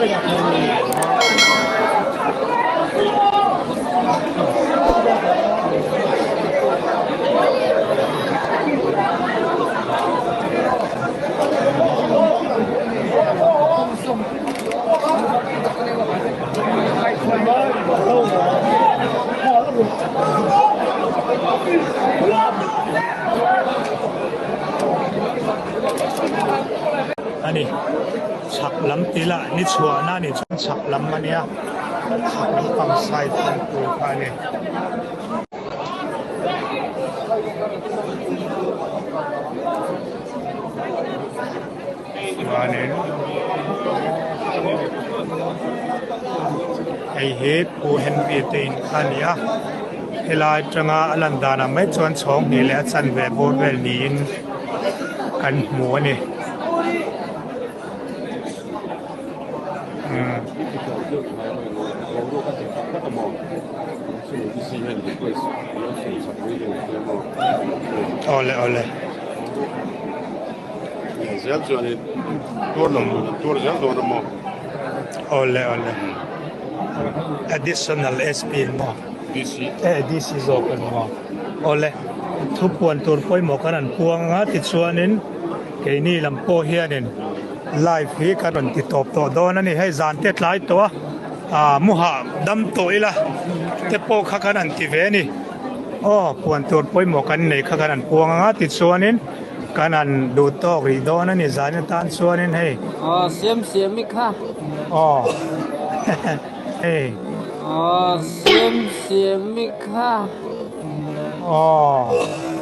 A ni chhak lam tih lah ni chhuahna a nih chuan chhak lam a nia chhak lampang side en tur kha a ni. Chuanin hei hi Pu Henry te in kha a ni a helai atanga a lan danah mai chuan chhawng hnih leh a chanve bawr vel niin kan hmu a ni. Awle awle. Zel chuanin tuar lo tur an tuar zel dawn a maw? Awle awle. Additional SP an maw? DC. Eh DC zawk an maw? Awle. Thu puan tur pawimawh kan an puang anga tichuanin keini lam pawh hianin live hi kan rawn ti tawp tawh dawn a ni. Hei zan te tlai tawh a, ah muhah dam tawh ila te pawh kha kan han ti ve a ni. Aw puan tur pawimawh kan nei kha kan han puang anga tichuanin Kan han duh tawk rih dawn a ni zan atan chuanin hei. Aw siam siam i kha. Aw hei. Aw siam siam i kha. Aw.